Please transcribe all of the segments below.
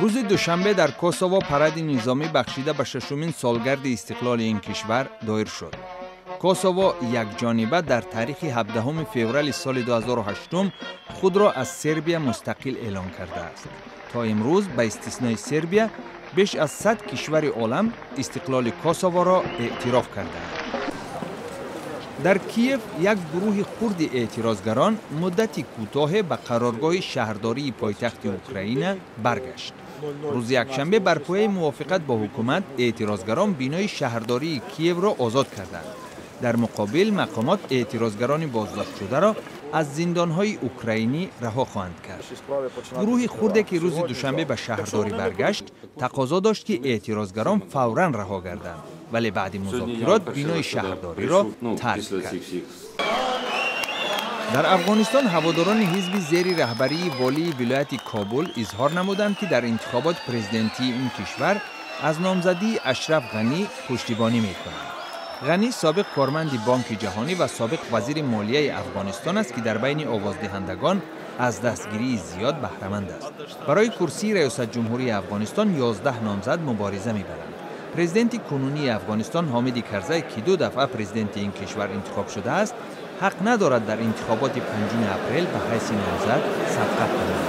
Рӯзи душанбе дар Косово паради низомӣ бахшида ба шашумин солгарди истиқлоли ин кишвар доир шуд. Косово якҷониба дар таърихи 17 феврали соли 2008 худро аз Сербия мустақил эълон кардааст. То имрӯз ба истиснои Сербия беш аз 100 кишвари олам истиқлоли Косоворо эътироф кардаанд. Дар Киев як гурӯҳи хурди эътирозгарон муддати кӯтоҳе ба қароргоҳи шаҳрдории пойтахти Украина баргашт. Рӯзи якшанбе бар пояи мувофиқат бо ҳукумат эътирозгарон бинои шаҳрдории Киевро озод карданд. Дар муқобил мақомот эътирозгарони боздоштшударо аз зиндонҳои украинӣ раҳо хоҳанд кард. Гурӯҳи хурде, ки рӯзи душанбе ба шаҳрдорӣ баргашт, тақозо дошт, ки эътирозгарон фавран раҳо гарданд, вале баъди музокирот бинои шаҳрдориро тарк кард. Дар Афғонистон ҳаводорони ҳизби зери раҳбарии волии вилояти Кобул изҳор намуданд, ки дар интихобот президентии ин кишвар аз номзадии Ашраф Ғанӣ пуштибонӣ мекунанд. Ғанӣ собиқ корманди Бонки Ҷаҳонӣ ва собиқ вазири молияи Афғонистон аст, ки дар байни овоздиҳандагон аз дастгирии зиёд баҳраманд аст. Барои курсии раёсатҷумҳурии Афғонистон 11 номзад мубориза мебаранд. Президенти кунунии Афғонистон Ҳомиди Карзай, ки ду дафъа президенти ин кишвар интихоб шудааст, ҳақ надорад дар интихоботи 5 апрел ба ҳайси номзад сабқат кунад.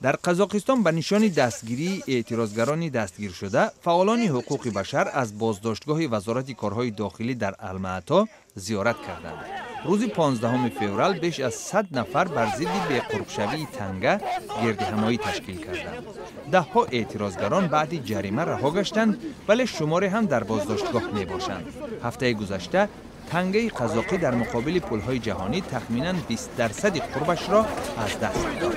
Дар Қазоқистон ба нишони дастгирии эътирозгарони дастгиршуда фаъолони ҳуқуқи башар аз боздоштгоҳи Вазорати корҳои дохилӣ дар Алмаато зиёрат карданд. Рӯзи 15 феврал беш аз 100 нафар бар зидди беқурбшавии танга гирдиҳамоӣ ташкил карданд. Даҳҳо эътирозгарон баъди ҷарима раҳо гаштанд, вале шуморе ҳам дар боздоштгоҳ мебошанд. Ҳафтаи гузашта тангаи қазоқӣ дар муқобили пулҳои ҷаҳонӣ тахминан 20 дарсади қурбашро аз даст дод.